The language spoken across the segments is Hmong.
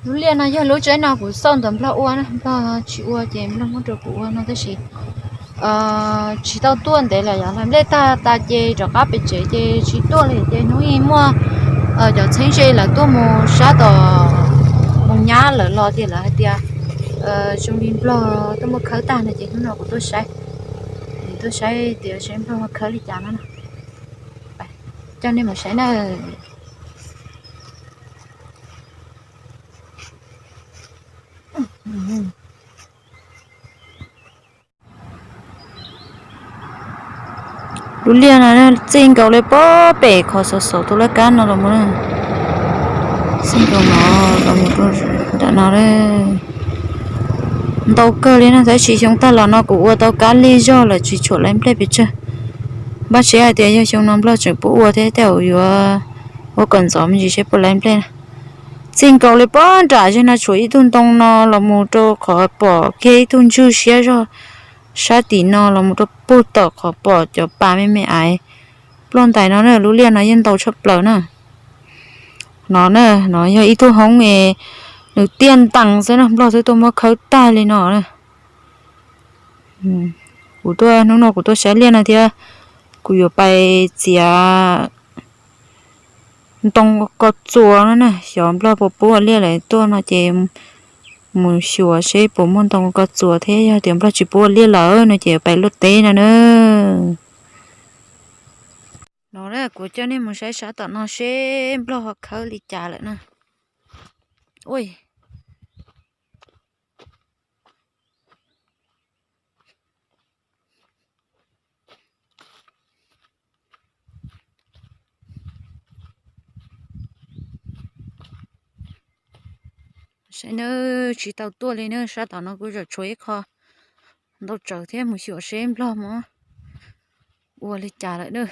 Lub liaj no yog lub tsev no kuv xauj ntawm Nplog ua na, Nplog tsis ua ces Nplog muab rau kuv ua no tab sis tsis tau tuaj ntev lawm, yog hlais nplej tag tas ces rov qab pem tsev ces tsis tuaj li ces hnub ib muaj cov txheeb ze lawv tuaj mus sab tom mus nyab lawm los ces lawv hais tias zoo li Nplog tuaj muab khawb tag no ces hnub no kuv tuaj saib, tuaj saib tias saib Nplog muab khawb li cas no. Coj nej mus saib na. Lub liaj no txij nkaus li pem qhov xov xov tus laj kab no los mus, txij nkaus no los mus rau nram no. Ntau kawg li no, tab sis xyoo tag los no kuv ua tau kab lig zog lawm tsis tshuam lais nplej pes tsawg. Npaj siab hais tias yog xyoo no Nplog tseem pub ua thiab tej zaum yuav ua kom ntxov me ntsis seb puas lais nplej na. Txij nkaus li pem nram zeg no tshuav ib tug ntoo no los mus rau qhov pom kiag ib tug ntswg siab zog sab tim no los mus rau puag tom qhov pom cov pas me me aiv ploj ntais no na. Lub liaj no yeej ntau tshaj plaws na. No na, no yog ib tug hoob es nws tiaj ntees xwb na, Nplog twb tuaj muab khawb tag li no na. Kuv tuaj hnub no kuv tuaj saib liaj no thiab, kuv yuav pais txiav ntoo ko txuas no na, xyov Nplog puas pub ua liaj lawm tuaj no ces mus xyuas seb puas muaj ntoo ko txuas thiab, yog tias Nplog tsis pub ua liaj lawm no ces pais luaj teb no na. No na, kuv coj nej mus saib sab tom no seb Nplog ho khawb li cas lawm na. Ui, saib na, tsis tau tuaj li na, sab tom no kuj zam tshuav ib qho ntau tsawv thiab, mus xyuas seb Nplog mas ua li cas lawm na.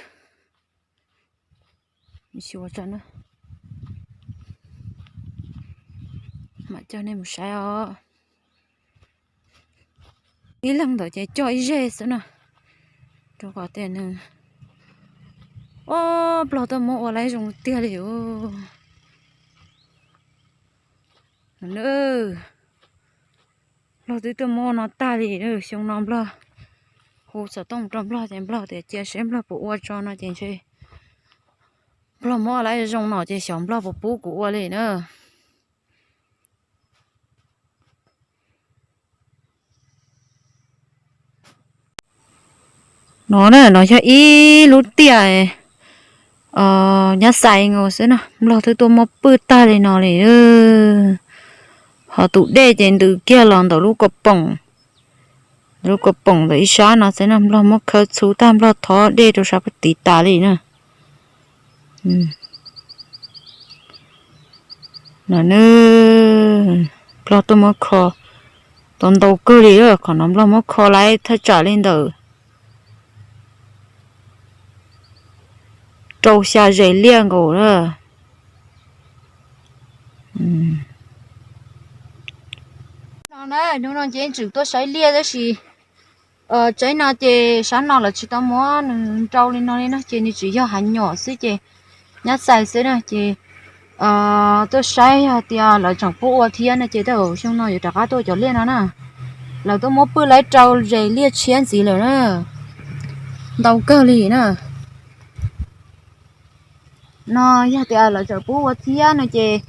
Xyuas tso na, mam coj nej mus saib os. Ib leeg ntawd ces coj ib zeg xwb na, rau qhov tias nws, o, Nplog tuaj muab ua laib zoo tiag li. Nplog twb tuaj muab no tag li, xyoo no Nplog hu xov tooj rau Nplog ces Nplog tias cia seb Nplog puas ua tso no ces ntshe Nplog muab ua laib zoo no ces xyov Nplog puas pub kuv ua li na. No na, no yog ib lub tiaj nyab xais nkaus xwb na, Nplog twb tuaj muab pwj tag li no li. Ho tus dej ces ntws kiag los ntawm lub ko poom, lub ko poom ntawm ib sab no xwb na, Nplog muab khawb txhub tag, Nplog thob dej rau sab pem tid tas li na. No na, Nplog tuaj muab kho tau ntau kawg li, qhov no Nplog muab kho lawm thaj tsam li ntawm rau xya zes liaj nkaus na. No na, hnub no Nceb Ntsws tuaj saib liaj tab sis tsev no ces sab no lawv tsis tau muab nws nrau li no li na, ces nws tsis yog hav nyom xwb ces nyab xais xwb na, ces tuaj saib yog tias lawv tseem pub ua thiab no ces tej zaum xyoo no yuav rov qab tuaj cov liaj no na. Lawv tuaj muab pwj laib rau zes liaj tshiab ntxiv lawm na, ntau kawg li na. No yog tias lawv tseem pub ua thiab no ces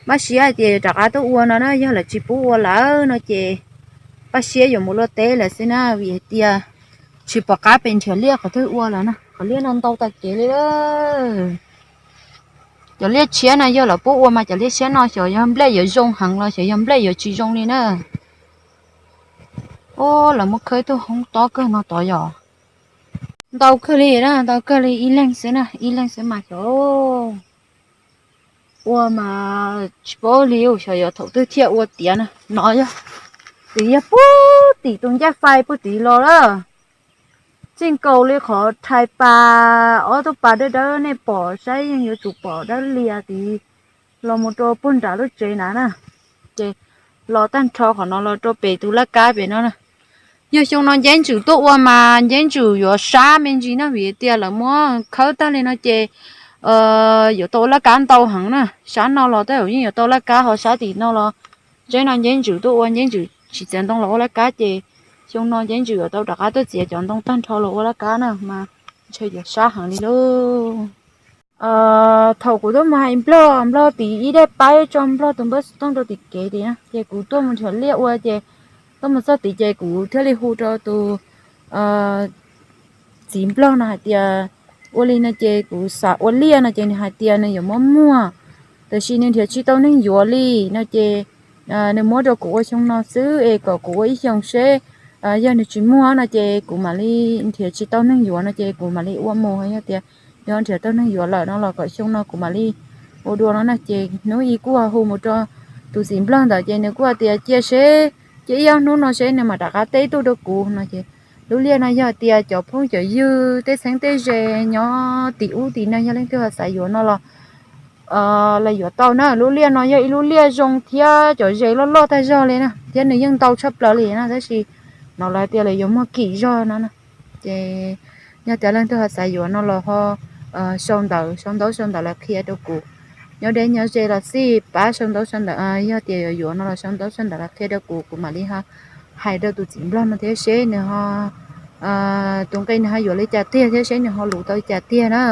npaj siab hais tias rov qab tuaj ua no na, yog lawv tsis pub ua lawm no ces npaj siab yuav mus luaj teb lawm xwb na, vim hais tias tsis pom qab pes nrhiav liaj qhov twg ua lawm na, qhov liaj no ntau tag kev li. Cov liaj tshiab no yog lawv pub ua mas cov liaj tshiab no xyov yog nplej yuav zoo heev los xyov yog nplej yuav tsis zoo li na. Ub, lawv muab khawb tug hoob tob kawg no tod yom. Ntau kawg li na, ntau kawg li, ib leeg xwb na, ib leeg xwb mas xyov ua mas tsis paub li, xyov yuav thaum twg thiaj ua tiav na. No yog, twb yog puag tim tus ncej fais puag tid los lawm. Txij nkaus li qhov rhais pas, ob tug pas dawb dawb nej pom saib yeej yuav tsum pom dawb lias tid los mus rau puag nram lub tsev na na. Ces los tag nrho qhov no los rau pem tus laj kab pem no na. Yog xyoo no Nceb Ntsws tuaj ua mas Nceb Ntsws yuav sab me ntsis na, vim tias lawv muab khawb tag li no ces yuav tau ua laj kab ntau heev na. Sab no los tej zaum yeej yuav tau laj kab, ho sab tim no los tseeb no Nceb Ntsws tuaj ua, Nceb Ntsws tsis txiav ntoo los ua laj kab ces xyoo no Nceb Ntsws yuav tau rov qab tuaj txiav cov ntoo tag nrho los ua laj kab na mas ntshe yuav sab heev li lauj. Thaum kuv tuaj mus hais Nplog, Nplog tiv ib daim paib tso Nplog tus npawb xov tooj rau tim kev tim na, ces kuv tuaj mus nrhiav liaj ua ces tuaj mus txog tid ces kuv thiaj li hu rau tus txiv Nplog no hais tias ua li no ces kuv xav ua liaj no ces nws hais tias nws yuav muab muag, tab sis nws nrhiav tsis tau neeg yuav li no ces nws muab rau kuv ua xyoo no xwb es kom kuv ua ib xyoos seb yog nws tsis muag no ces kuv mam li nrhiav tsis tau neeg yuav no ces kuv mam li ua mus, yog tias nws ho nrhiav tau neeg yuav lawm no los kom xyoo no kuv mam li ua dua no na. Ces hnub ib kuj hu mus rau tus txiv Nplog ntawd ces nws kuj hais tias cia seb, cia ib ob hnub no seb nws mam rov qab teb tuaj rau kuv no ces lub liaj no yog tias cov phooj cov ywg tej txheeb tej ze nyob tim ub tim no yog leej twg ho xav yuav no los lawv yuav tau na. Lub liaj no yog ib lub liaj zoo thiab cov ze loj loj tag zog li na, thiab nws yeej ntau tshaj plaws li na, tab sis no lawv tias lawv yuav muag kim zog no na. Ces yog tias leej twg ho xav yuav no los ho sau ntawv, sau ntaub sau ntawv los qhia rau kuv. Nyob deb nyob ze los xij pab sau ntaub sau ntawv, yog tias yuav yuav no los sau ntaub sau ntawv los qhia rau kuv, kuv mam li ho hais rau tus txiv Nplog no thiab seb nws ho tus nqi nws ho yuav li cas tiag thiab seb nws ho luv tau li cas tiag na.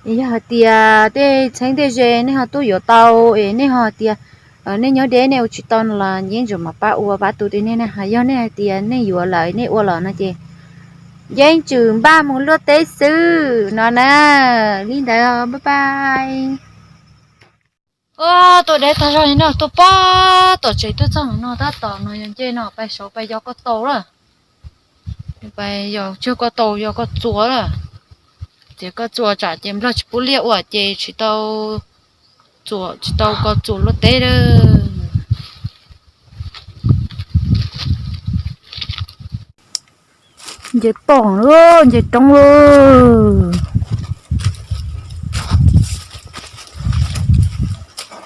Yog hais tias tej txheeb tej ze nej ho tuaj yuav tau es nej ho hais tias nej nyob deb nej ua tsis tau no los Yeeb Ntsuag mam pab ua pab tu rau nej na. Ho yog nej hais tias nej yuav lawm nej ua los no ces Yeeb Ntsuag npaj mus luaj teb xwb no na. Li ntawd pab pab. Tuaj deb tag zog li no tuaj pab tom tsev tuaj txog no tab tom no yog nce no pais saud pais yos koj tau lawm. Pais yos tsawg koj tau yos koj txuas lawm. Ces koj txuas tsam ces Nplog tsis pub liaj ua ces tsis tau txuas, tsis tau koj txuas luaj teb lawm. Nce toj lawm, nce roob lawm.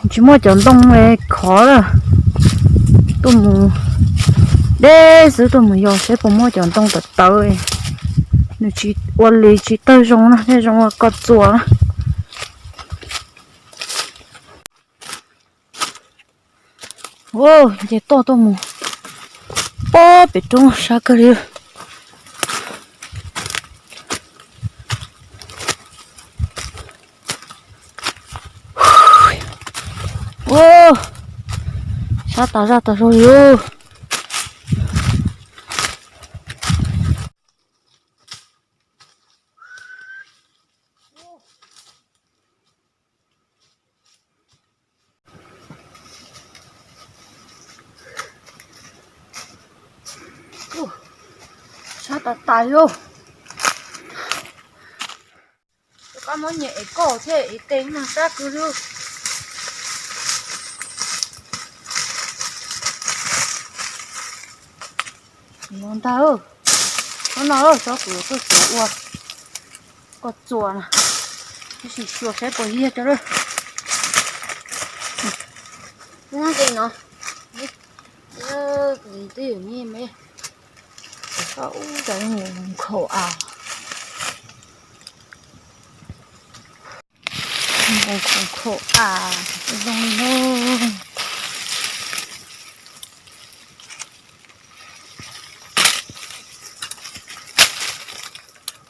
Tsis muaj cov ntoo khov lawm. Tuaj mus deb xwb, tuaj mus yos seb puas muaj cov ntoo tawv tawv. Nws tsis ua li tsis tawg zoo na, thiaj zoo ua koj txuas na. Nce toj tuaj mus pob pem roob sab kawg li. Sab tas zaj tas zog li. Sab tas tas li. Koj muab nyias ev koj thiab ev tes no sab kawg li. Ntag, hnub no tsob kuv tuaj txiav ua koj txuas na, tab sis xyuas saib puas yiag rau lawm. Nqis no, twb yog me, tsob ub cas nkhaus av, nkhaus av zoo li no.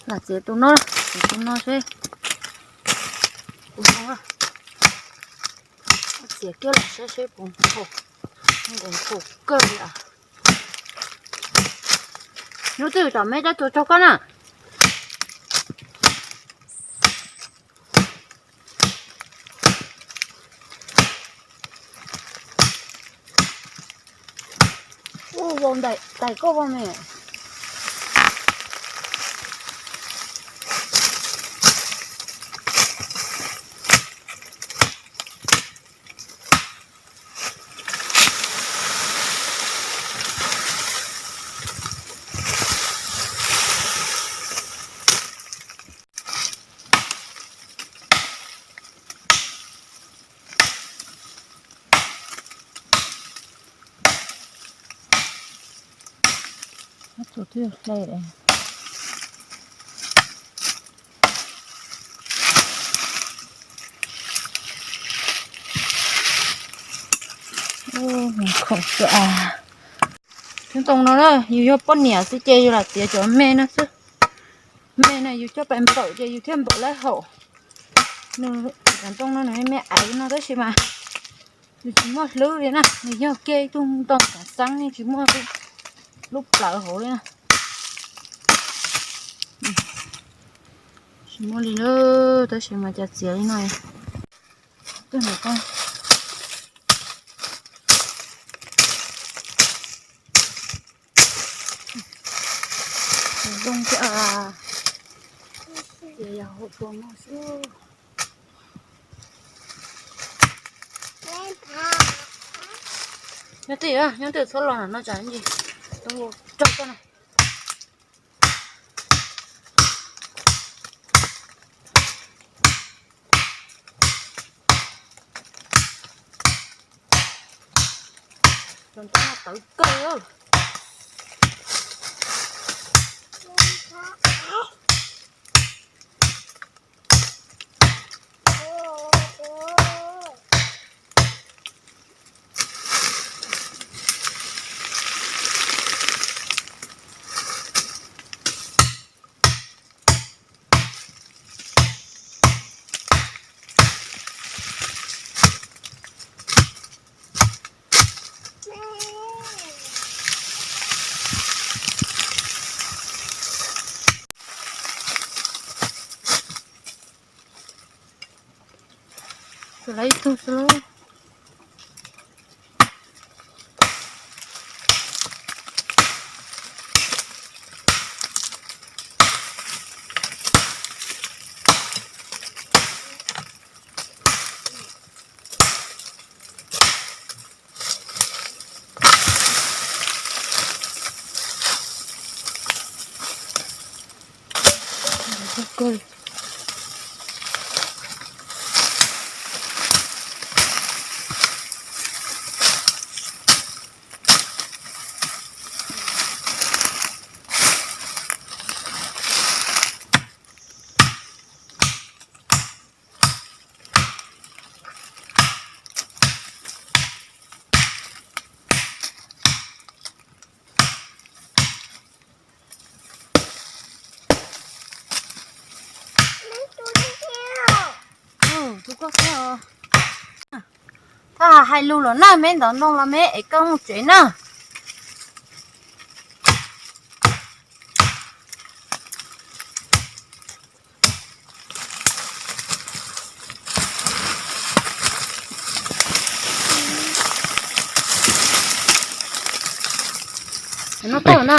Lam txiav tus no, txiav tus no seb puas zoo. Txiav kiag los saib seb puas nkhaus, nkhaus kawg li as. Hnub twg tom me coj tsuas tsaug koj na. Ua vau ntais koj vau me. Tsuas twb hle. Khoom xwb a. Cov ntoo no na yus yog poj niam xwb ces yus lam tiav cov me no xwb. Me no yus coj pais npawm ces yus thiaj npawm lawv haum. Nws, cov ntoo no nws me aiv no tab sis mas nws tsis muaj hlwb li na, nws yog kiag ib tug ntoo xeeb xeeb tsis muaj lub plawv hauv li na. Tsis muaj li lawm, tab sis mas cas txiav li no. Tus no ko zoo thiab, ces yog hauv paus no xwb. Nyob twj ywm, nyob twj ywm txhob los no tsam ntsis tau tso koj na. Cov ntoo no tawv kawg. Lawv ib tug xwb lauj. Tus koj thiab os. Thaj hais lus los na, me ntov ntoo los me es koj mus tsev na. No tau na.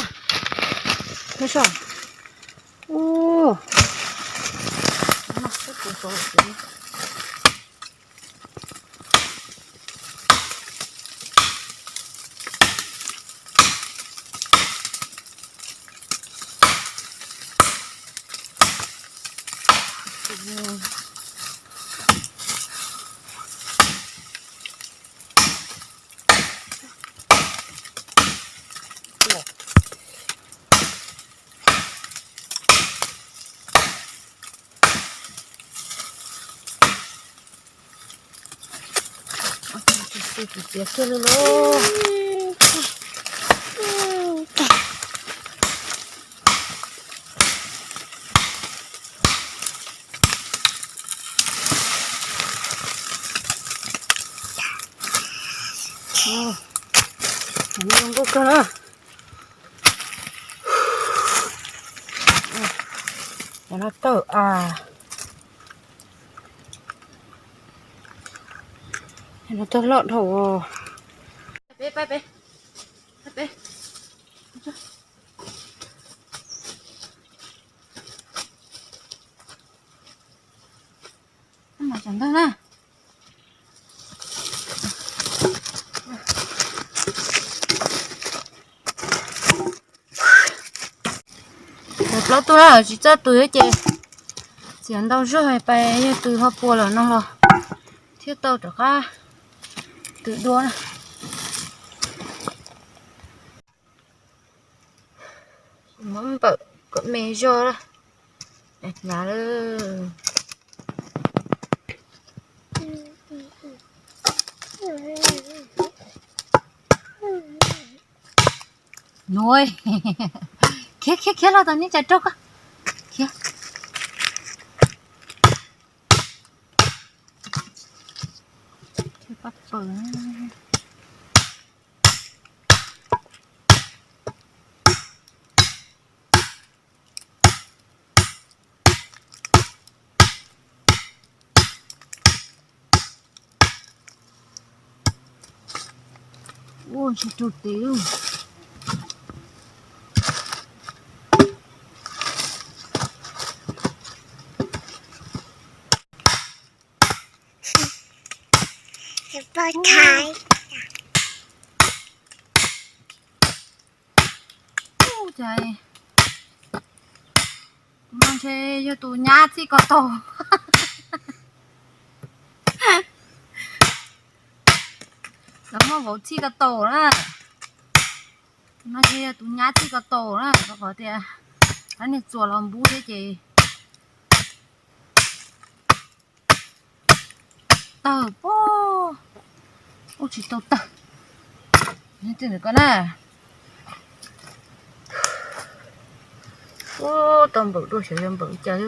Ua, no xwb kuv xav. Tiav kiag li lauj. Zoo nkauj kawg na. Cov no tawm a. Cov no tawg loj dhau. Peb, peb, peb, peb. Mas tsam ntag na. Plaub tug na, tsis txawj tws ces txiav ntau zog pais yog tws ho puas lawm no los thiaj tau rov qab tws dua na. Muab npawm kom me zog na. Hnyav lawm. Nuj, khiav khiav khiav los tom neb tsam raug koj. Khiav. Pab pawg. Ua ntshe raug tes lauj. Ub, cas tus no ntshe yog tus nyab txij ko taug. Lawv muab vauv txij ko taug na. Tus no ntshe yog tus nyab txij ko taug na, rau qhov tias lawv niag txuas los npub thiab ces tawg pob. Ub, tsis tau tawg. Ntawm ko na. Ub, tau npawm dua xyov yog npawm li cas li.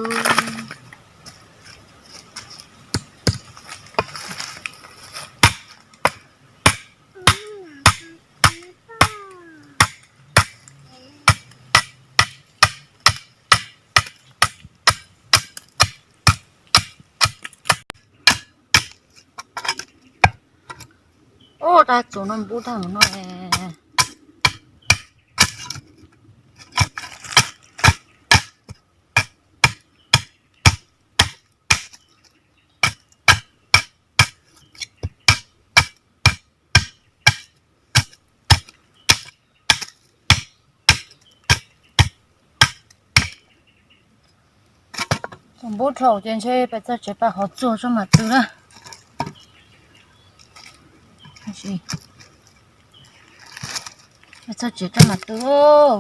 Ub, dab tsuas no npub tag mus no. Thaum npub dhau ces ntshe peb txog tsev pab hov txuag tso mam tw na. Peb txog tsev tso mam tw lauj.